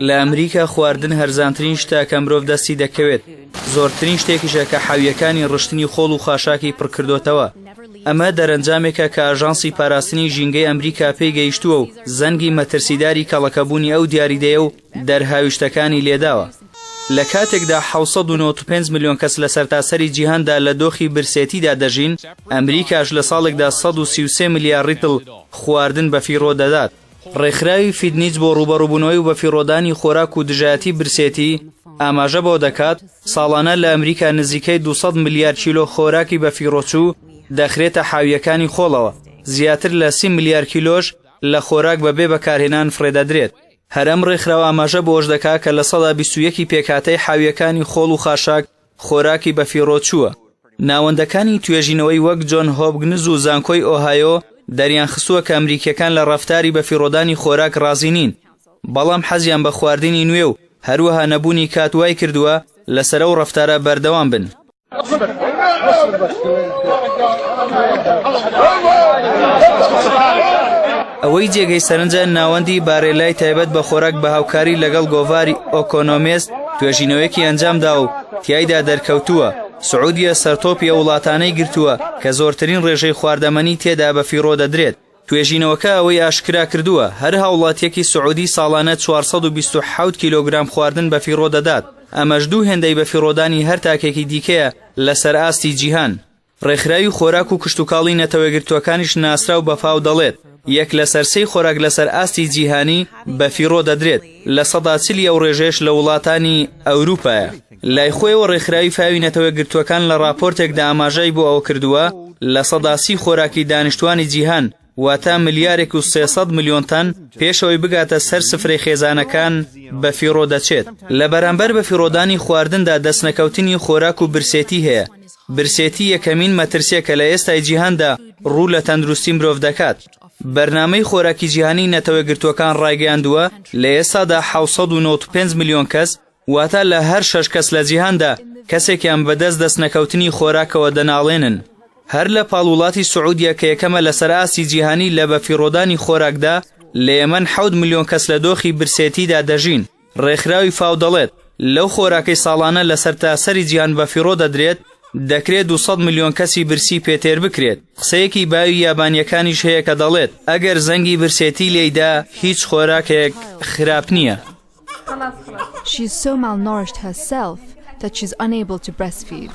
لە ئەمریکا خواردن هەرزانترین شتە کە مرۆڤ دەستی دەکەوێت، زۆرترین شتێکیشە کە حاوییەکانی ڕشتنی خۆڵ و خاشاکی پڕکردۆتەوە. ئەمە دەرەنجامێکە کە ئاژانسی پاراستنی ژینگەی ئەمریکا پێی گەیشتووە و زەنگی مەترسیداری کەڵەکەبوونی ئەو دیاریدەیە و دەرهاویشتەکانی لێداوە. لە کاتێکدا 795 ملیۆن کەس لە سەرتاسەری جیهاندا لە دۆخی برسێتیدا دەژین، ئەمریکاش لە ساڵێکدا 133 ملیار ڕیتڵ خواردن بەفیڕۆ دەدات. ڕێکخراوی فیدنیچ بۆ ڕووبەڕووبوونەوەی و بەفیڕۆدانی خۆراک و دژایەتی برسێتی ئاماژە بەوە دەکات، ساڵانە لە ئەمریکا نزیکەی 200 ملیار کیلۆ خۆراکی بەفیڕۆچوو دەخرێتە حاوییەکانی خۆڵەوە، زیاتر لە 30 ملیار کیلۆش لە خۆراک بەبێ بەکارهێنان فڕێدەدرێت. هەر ئەم ڕێکخراوە ئاماژە بەوەش دەکات کە 21% ی پێکهاتەی حاوییەکانی خۆڵ و خاشاک خۆراکی بەفیڕۆچووە. ناوەندەکانی توێژینەوەی وەک جۆن هۆپگنز و زانکۆی ئۆهایۆ دەریانخستووە کە ئەمریکییەکان لە ڕەفتاری بەفیڕۆدانی خۆراک ڕازی نین، بەڵام حەزیان بە خواردنی نوێ و هەروەها نەبوونی کات وایکردووە لەسەر ئەو ڕەفتارە بەردەوام بن. ئەوەی جێگەی سەرنجە ناوەندی بارێلای تایبەت بە خۆراک بە هاوکاری لەگەڵ گۆڤاری ئۆکۆنۆمێست توێژینەوەیەکی ئەنجامدا و تیایدا دەرکەوتووە سعودیە سەرتۆپی ئەو وڵاتانەی گرتووە کە زۆرترین ڕێژەی خواردەمەنی تێدا بەفیڕۆ دەدرێت. توێژینەوەکە ئەوەی ئاشکرا کردووە، هەر هاوڵاتییەکی سعودی ساڵانە 427 کیلۆگرام خواردن بەفیڕۆ دەدات، ئەمەش دوو هێندەی بەفیڕۆدانی هەر تاکێکی دیکەیە لەسەر ئاستی جیهان. ڕێکخراوی خۆراک و کشتوکاڵی نەتەوەیەکگرتووەکانیش ناسراو بە فاو دەڵێت، یەک لەسەر سێی خۆراک لەسەر ئاستی جیهانی بەفیڕۆ دەدرێت، 40% ی ئەو ڕێژەیەش لە وڵاتانی ئەوروپایە. لای خۆیەوە ڕێکخراوی فاوی نەتەوەیەکگرتووەکان لە ڕاپۆرتێکدا ئاماژەی بۆ ئەوە کردووە، 30% خۆراکی دانیشتوانی جیهان، واتە ملیارێک و 300 ملیۆن تەن، پێش ئەوەی بگاتە سەر سفرەی خێزانەکان بەفیڕۆ دەچێت. لە بەرامبەر بەفیڕۆدانی خواردندا دەستنەکەوتنی خۆراک و برسێتی هەیە. برسێتی یەکەمین مەترسییە کە لە ئێستای جیهاندا ڕوو لە تەندروستی مرۆڤ دەکات. بەرنامەی خۆراکی جیهانی نەتەوەیەکگرتووەکان ڕایگەیاندووە، لە ئێستادا 795 ملیۆن کەس واتە لە هەر شەش کەس لە جیهاندا کەسێکیان بەدەست دەستنەکەوتنی خۆراکەوە دەناڵێنن. هەر لە پاڵ وڵاتی سعودیە کە یەکەمە لەسەر ئاستی جیهانی لە بەفیڕۆدانی خۆراکدا، لە یەمەن حەوت ملیۆن کەس لە دۆخی برسێتیدا دەژین. ڕێکخراوی فاو دەڵێت، لەو خۆراکەی ساڵانە لە سەرتاسەری جیهان بەفیڕۆ دەدرێت، دەکرێت 200 ملیۆن کەسی برسی پێ تێر بکرێت. قسەیەکی باوی یابانییەکانیش هەیە کە دەڵێت، ئەگەر زەنگی برسێتی لێیدا هیچ خۆراکێک خراپ نییە. She is so malnourished herself that she's unable to breastfeed.